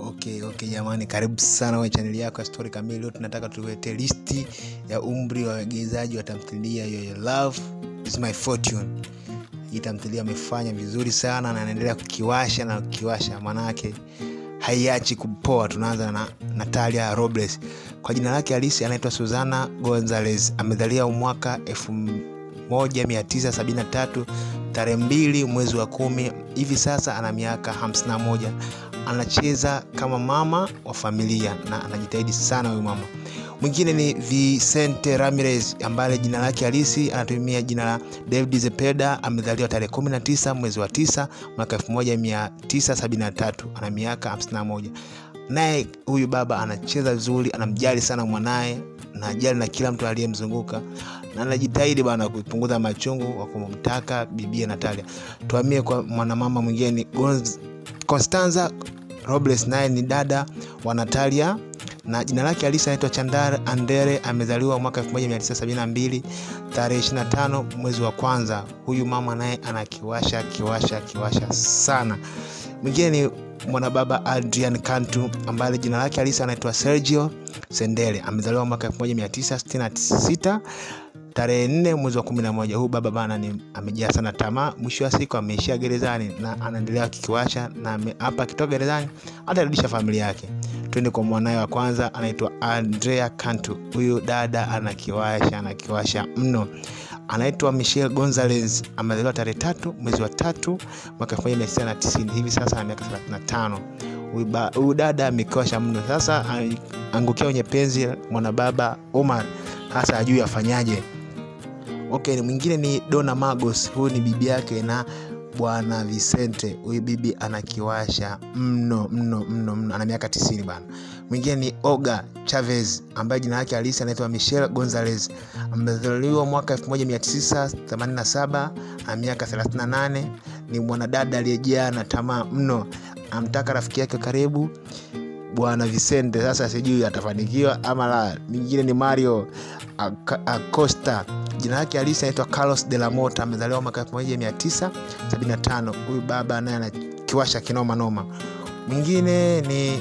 Okay jamani, karibu sana kwenye channel yako ya Story Kamili. Leo tunataka tuwete listi ya umri wa waigizaji wa tamthilia Your Love Is My Fortune. Hii tamthilia amefanya vizuri sana na anaendelea kukiwasha na kukiwasha, maana yake haiachi kupoa. Tunaanza na Natalia Robles. Kwa jina lake halisi anaitwa Susana Gonzalez. Amezaliwa mwaka 1973 tarehe 2 mwezi wa 10. Hivi sasa ana miaka 51. Anacheza kama mama wa familia na anajitahidi sana huyu mama. Mwingine ni Vicente Ramirez ambaye jina lake halisi anatumia jina la David Zepeda. Amezaliwa tarehe 19 mwezi wa 9 mwaka 1973. Ana miaka 51. Naye huyu baba anacheza vizuri, anamjali sana mwanae na ajali na kila mtu aliyemzunguka, na anajitahidi bana kupunguza machungu wa kumtaka bibia Natalia. Tuhamie kwa mwanamama mwingine Constanza Robles, naye ni dada wa Natalia na jina lake halisi anaitwa Chandar Andere. Amezaliwa mwaka 1972 tarehe 25 mwezi wa kwanza. Huyu mama naye anakiwasha kiwasha kiwasha sana. Mwingine ni mwanababa Adrian Cantu ambaye jina lake halisi anaitwa Sergio Sendele. Amezaliwa mwaka 1966 tarehe 4 mwezi wa 11. Huyu baba bana ni amejaa sana tamaa. Mwisho wa siku ameishia gerezani na anaendelea kikiwasha, na hapa akitoka gerezani atarudisha familia yake. Twende kwa mwanae wa kwanza anaitwa Andrea Cantu. Huyu dada anakiwasha, anakiwasha mno. Anaitwa Michelle Gonzalez. Amezaliwa tarehe 3 mwezi wa 3 mwaka 1990. Hivi sasa ana miaka 35. Huyu dada amekiwasha mno. Sasa angukia kwenye penzi mwanababa Omar, hasa hajui afanyaje. Okay, mwingine ni Donna Magos. Huyu ni bibi yake na bwana Vicente. Huyu bibi anakiwasha mno mno mno mno. Ana miaka 90 bana. Mwingine ni Olga Chavez ambaye jina lake halisi anaitwa Michelle Gonzalez. Amezaliwa mwaka 1987, ana miaka 38. Ni mwanadada aliyejaa na tamaa mno. Amtaka rafiki yake karibu bwana Vicente. Sasa sijui atafanikiwa ama la. Mwingine ni Mario Acosta. Jina lake halisi anaitwa Carlos de la Mota. Amezaliwa mwaka 1975. Huyu baba naye anakiwasha kinoma noma. Mwingine ni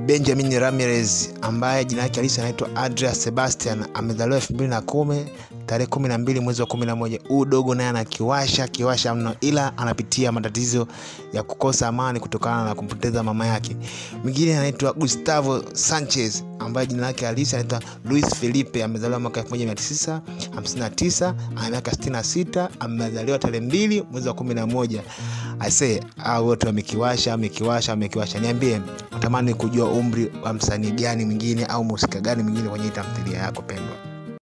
Benjamin Ramirez ambaye jina lake halisi anaitwa Andrea Sebastian. Amezaliwa 2010 tarehe 12 mwezi wa 11. Huyu dogo naye anakiwasha kiwasha mno, ila anapitia matatizo ya kukosa amani kutokana na kumpoteza mama yake. Mwingine anaitwa Gustavo Sanchez ambaye jina lake halisi anaitwa Luis Felipe. Amezaliwa mwaka 1959, ana miaka 66. Amezaliwa tarehe 2 mwezi wa 11. I say hao wote wamekiwasha, wamekiwasha, wamekiwasha. Niambie, unatamani kujua umri wa msanii gani mwingine au mhusika gani mwingine kwenye tamthilia yako pendwa?